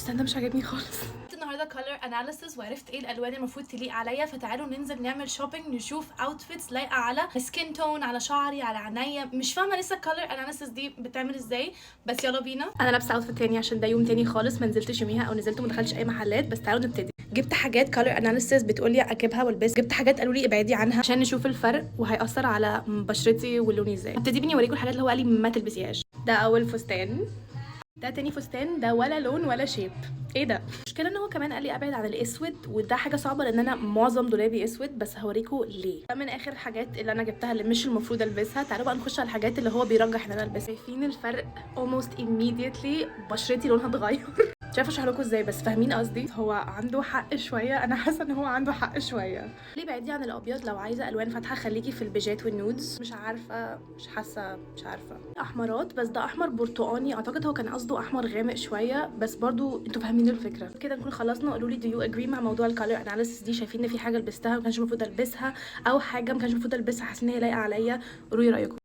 الفستان ده مش عاجبني خالص. النهارده color analysis وعرفت ايه الالوان المفروض تليق عليا، فتعالوا ننزل نعمل shopping، نشوف outfits لايقة على skin tone، على شعري، على عينيا. مش فاهمه لسه color analysis دي بتعمل ازاي، بس يلا بينا. انا لابسه outfit تاني عشان ده يوم تاني خالص، ما نزلتش يوميها او نزلت وما دخلتش اي محلات، بس تعالوا نبتدي. جبت حاجات color analysis بتقولي اجيبها والبس، جبت حاجات قالوا لي ابعدي عنها عشان نشوف الفرق وهيأثر على بشرتي ولوني ازاي. هبتدي بني اوريكم الحاجات اللي هو قال لي ما تلبسيهاش. ده اول فستان، ده تاني فستان، ده ولا لون ولا shape، ايه ده؟ المشكلة ان هو كمان قال لي ابعد عن الاسود، وده حاجة صعبة لان انا معظم دولابي اسود، بس هوريكم ليه. ده من اخر الحاجات اللي انا جبتها اللي مش المفروض البسها. تعالوا بقى نخش على الحاجات اللي هو بيرجح ان انا البسها. شايفين الفرق؟ almost immediately بشرتي لونها اتغير. مش عارفه اشرح لكم ازاي، بس فاهمين قصدي. هو عنده حق شويه، انا حاسه ان هو عنده حق شويه. ليه؟ بعدي عن الابيض، لو عايزه الوان فاتحة خليكي في البيجات وال nudes. مش عارفه، مش حاسه، مش عارفه. احمرات، بس ده احمر برتقاني، اعتقد هو كان قصده احمر غامق شويه، بس برضو انتوا فاهمين الفكره. كده نكون خلصنا. قولوا لي do you agree مع موضوع ال color analysis دي؟ شايفين ان في حاجة لبستها ما كانش المفروض البسها، او حاجة ما كانش المفروض البسها حاسين ان هي لايقة عليا؟ قولوا لي رايكم.